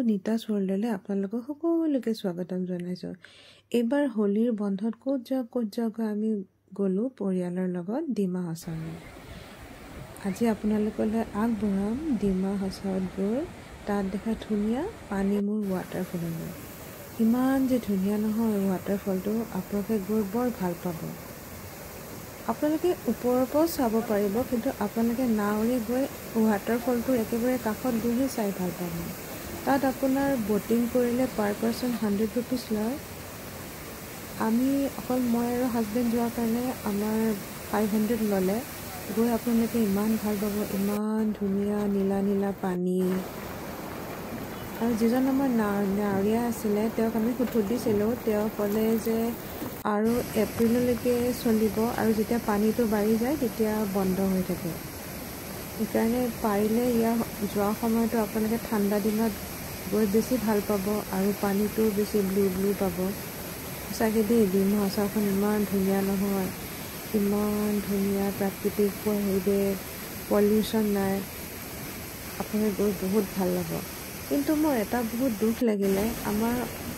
নিতাছ ৱৰ্ল্ডলৈ আপোনালোকক সকলোকে স্বাগতম জনাইছোঁ। এইবাৰ হোলীৰ বন্ধত ক'ত যাওঁ ক'ত যাওঁকৈ আমি গ'লোঁ পৰিয়ালৰ লগত ডিমা হাছাওলৈ। আজি আপোনালোকলৈ আগবঢ়াম ডিমা হাছাওত গৈ তাত দেখা ধুনীয়া পানীমূৰ ৱাটাৰফললৈ। ইমান যে ধুনীয়া নহয় ৱাটাৰফলটো, আপোনালোকে গৈ বৰ ভাল পাব। আপোনালোকে ওপৰৰ পৰাও চাব পাৰিব, কিন্তু আপোনালোকে নাৱৰে গৈ ৱাটাৰফলটোৰ একেবাৰে কাষত গৈহে চাই ভাল পাব। তাত আপোনাৰ ব'টিং কৰিলে পাৰ পাৰ্চন 100 ৰুপিজ লয়। আমি অকল মই আৰু হাজবেণ্ড যোৱাৰ কাৰণে আমাৰ 500 ল'লে। গৈ আপোনালোকে ইমান ভাল পাব, ইমান ধুনীয়া নীলা নীলা পানী। আৰু যিজন আমাৰ নাৱৰীয়া আছিলে তেওঁক আমি সুধিছিলোঁ, তেওঁ ক'লে যে আৰু এপ্ৰিললৈকে চলিব আৰু যেতিয়া পানীটো বাঢ়ি যায় তেতিয়া বন্ধ হৈ থাকে। সেইকাৰণে পাৰিলে ইয়াৰ যোৱা সময়তো আপোনালোকে ঠাণ্ডা দিনত গৈ বেছি ভাল পাব আৰু পানীটোও বেছি ব্লু ব্লু পাব। সঁচাকৈ দেই, ডিমা হাছাওখন ইমান ধুনীয়া নহয়, ইমান ধুনীয়া প্ৰাকৃতিক পৰিৱেশ, পলিউশ্যন নাই, আপোনালোকে গৈ বহুত ভাল পাব। কিন্তু মোৰ এটা বহুত দুখ লাগিলে, আমাৰ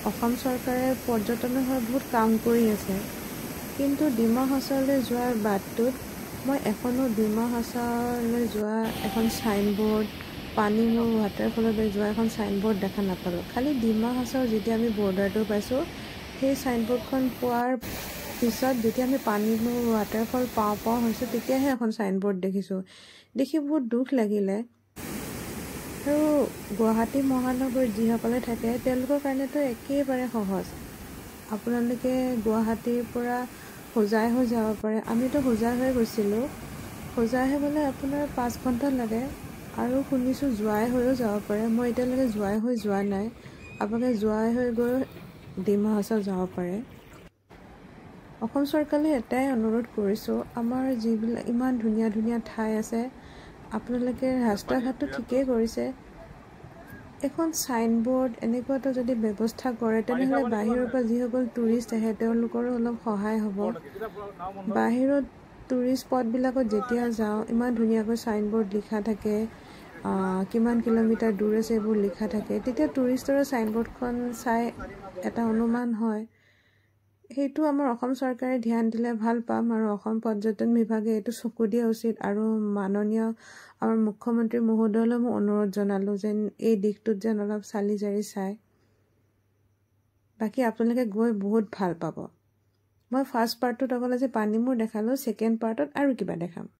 অসম চৰকাৰে পৰ্যটনৰ হৈ বহুত কাম কৰি আছে, কিন্তু ডিমা হাছাওলৈ যোৱাৰ বাটটোত মই এখনো ডিমা হাছাওলৈ যোৱা এখন চাইনবোৰ্ড, পানীমূৰ ৱাটাৰফললৈ যোৱা এখন চাইনবোৰ্ড দেখা নাপালোঁ। খালি ডিমা হাছাও যেতিয়া আমি বৰ্ডাৰটো পাইছোঁ, সেই চাইনবোৰ্ডখন পোৱাৰ পিছত যেতিয়া আমি পানীমূৰ ৱাটাৰফল পাওঁ পাওঁ হৈছোঁ, তেতিয়াহে এখন চাইনবোৰ্ড দেখিছোঁ। দেখি বহুত দুখ লাগিলে। আৰু গুৱাহাটী মহানগৰীত যিসকলে থাকে তেওঁলোকৰ কাৰণেতো একেবাৰে সহজ। আপোনালোকে গুৱাহাটীৰ পৰা হোজাই হৈ যাব পাৰে। আমিতো হোজাই হৈ গৈছিলোঁ। হোজাই হৈ গ'লে আপোনাৰ 5 ঘণ্টা লাগে আৰু শুনিছোঁ জোৱাই হৈও যাব পাৰে। মই এতিয়ালৈকে জোৱাই হৈ যোৱা নাই। আপোনালোকে জোৱাই হৈ গৈ ডিমা হাছাও যাব পাৰে। অসম চৰকাৰলৈ এটাই অনুৰোধ কৰিছোঁ, আমাৰ যিবিলাক ইমান ধুনীয়া ধুনীয়া ঠাই আছে, আপোনালোকে ৰাস্তা ঘাটটো ঠিকেই কৰিছে, এখন চাইনবোৰ্ড এনেকুৱা এটা যদি ব্যৱস্থা কৰে তেনেহ'লে বাহিৰৰ পৰা যিসকল টুৰিষ্ট আহে তেওঁলোকৰো অলপ সহায় হ'ব। বাহিৰত টুৰিষ্ট স্পটবিলাকত যেতিয়া যাওঁ, ইমান ধুনীয়াকৈ চাইনবোৰ্ড লিখা থাকে, কিমান কিলোমিটাৰ দূৰ আছে এইবোৰ লিখা থাকে, তেতিয়া টুৰিষ্টৰে চাইনবোৰ্ডখন চাই এটা অনুমান হয়। সেইটো আমাৰ অসম চৰকাৰে ধ্যান দিলে ভাল পাম আৰু অসম পৰ্যটন বিভাগে এইটো চকু দিয়া উচিত। আৰু মাননীয় আমাৰ মুখ্যমন্ত্ৰী মহোদয়লৈ মই অনুৰোধ জনালোঁ যেন এই দিশটোত যেন অলপ চালি জাৰি চায়। বাকী আপোনালোকে গৈ বহুত ভাল পাব। মই ফাৰ্ষ্ট পাৰ্টটোত অকল আজি পানীমূৰ দেখালোঁ, ছেকেণ্ড পাৰ্টত আৰু কিবা দেখাম।